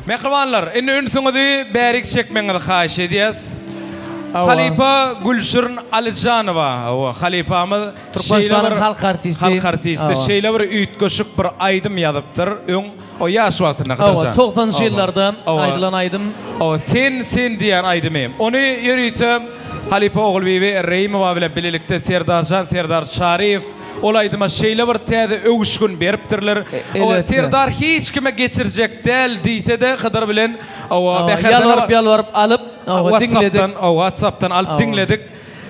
Mähribanlar, indi ünsüňizi bärik çekmegiňizi haýyş edýäs. Halypa Gülşirin Alyjanowa, hawa, halypamyz şeýle bir halk artisti, halk artisti şeýle bir üýtgeşik bir aýdym ýazypdyr. Öň o ýaş wagtynda Hawa, Hydyr jan. togsanynjy ýyllarda aýdylan aýdym. Hawa, Sen, sen diýen aýdymy. Ony ýörite halypa Ogulbibi Reýimowa bilen bilelikde Serdarjan Serdar Çaryýew Ol aýdyma şeýle bir täze öwüşgin beripdirler. Owa Serdar hiç kime geçirjek däl diýse-de Hydyr bilen owa Bäherden ýalbaryp ýalbaryp alyp owa diňledik. Owa WhatsAppdan alyp diňledik.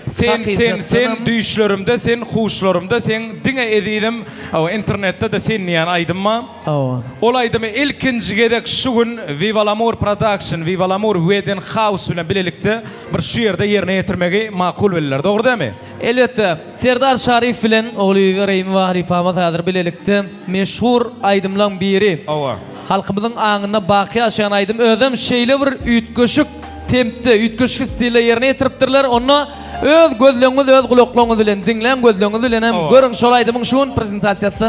Sen sen sen düýşlerimde sen huşlarymda sen diňe ezizim owa internetde-de sen diýen aýdym bar. Owa. Ol aýdymy ilkinji gezek şu gün Viva Lamour Production, Viva Lamour Wedding House bilen bilelikde bir şu ýerde ýerine ýetirmegi makul bildiler. Dogry dälmi? Elbetde, Serdar Şaryýew bilen Ogulbibi Reýimowa halypamyz häzir bilelikde meşhur aýdymlaň biri. Hawa. Halkymyzyň aňynda baky ýaşaýan aýdym. Özem şeýle bir üýtgeşik tempde, üýtgeşik stilde ýerine ýetiripdirler. Onda öz gözleňiz, öz gulaklaryňyz bilen diňläň, gözleňiz bilen hem görüň şol aýdymyň şu gün prezentasiýasy.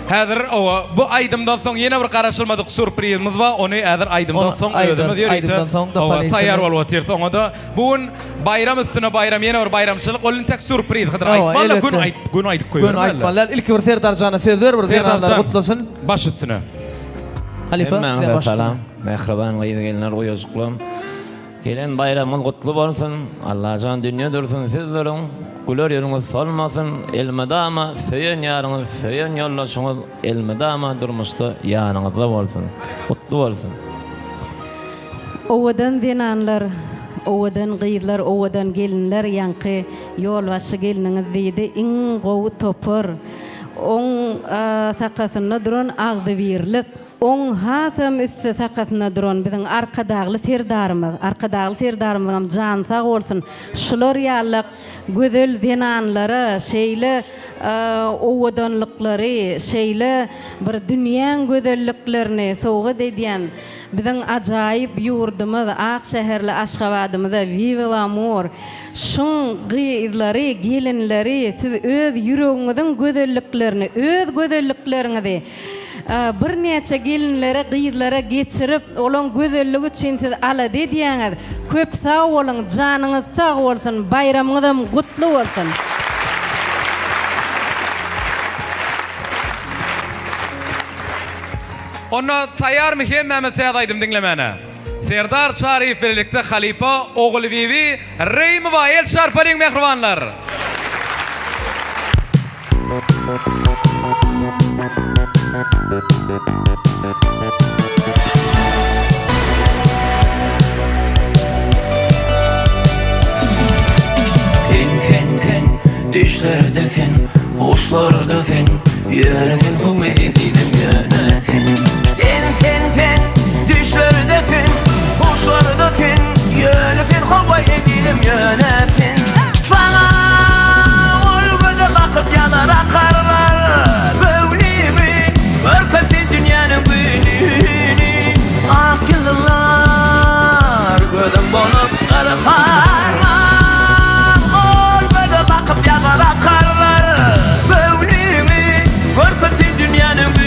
Häzir hawa, bu aýdymdan soň ýene bir garaşylmadyk sýurprizimiz bar. Ony häzir aýdymdan soň özümiz ýörite hawa taýýar bolup otyrys oňa-da. Bu gün Baýram üstüne baýram ýene bir baýramçylyk ol intek sýurpriz Hydyr aýtmaly gün aýt gün aýdyp goýbermeli. Gün aýtmaly däl ilki bir Serdarjana söz ber bir zenanlary gutlasyn. Baş üstüne. Halypa size baş salam mähriban gyz gelinler guýajyklam gelen baýramyňyz gutly bolsun Allajan dünýe dursun siz duruň güler ýüzüňiz solmasyn elmydama söýen ýaryňyz söýen ýoldaşyňyz elmydama durmuşda ýanyňyzda bolsun gutly bolsun. Owadan zenanlar, owadan gyzlar, owadan gelinler ýaňky ýolbaşçy gelniňiz diýdi iň gowy topar oň sakasynda duran agzybirlik oň hasam üsti sakasynda duran biziň Arkadagly Serdarymyz Arkadagly Serdarymyzyňam jany sag bolsun şular ýalak gözel zenanlara şeýle owadanlyklary şeýle bir dünýäň gözelliklerini sowgat edýän Biziň ajaýyp ýurdumyz, ak şäherli Aşgabadymyza Vive l'amour! Şuň gyzlary, gelinleri siz öz ýüregiňiziň gözelliklerini, öz gözellikleriňizi birnäçe gelinlere, gyzlara geçirip, olaň gözelligi üçin siz alada edýäňiz. Köp sag boluň, janyňyz sag bolsun, baýramyňyzam gutly bolsun! Onda taýýarmy hemmämiz täze aýdym diňlemäne? Serdar Çaryýew bilelikde halypa Ogulbibi Reýimowa el çarpalyň mähribanlar! Sen sen sen düşlerde sen huşlarda sen Ýöne sen how ezizim ýöne sen. Sen sen sen düşlerde sen huşlarda sen Ýöne sen how ezizim ýöne sen. Saňa ol göze bakyp ýanar akarlar Göwnümi görkezsin dünýäniň gününi Ak ýyldyzlar gözüň bolup gyrparlar Ol göze bakyp ýazar akarlar Göwnüňi görkezsin dünýäniň gününi.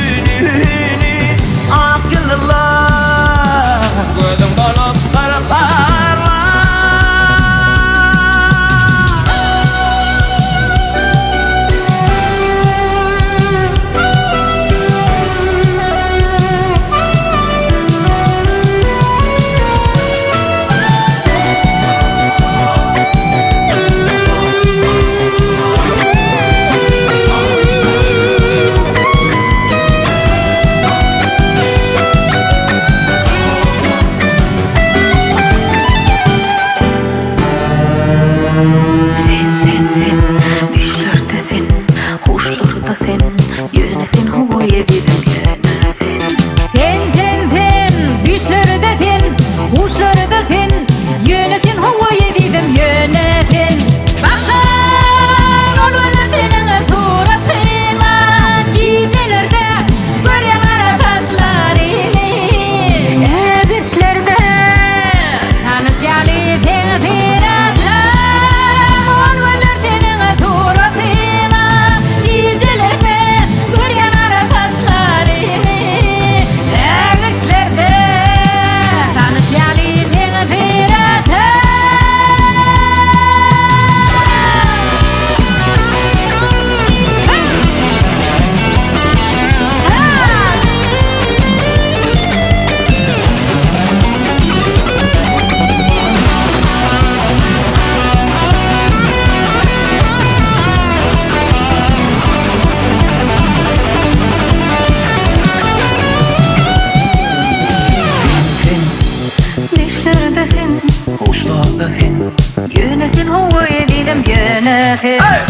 sen.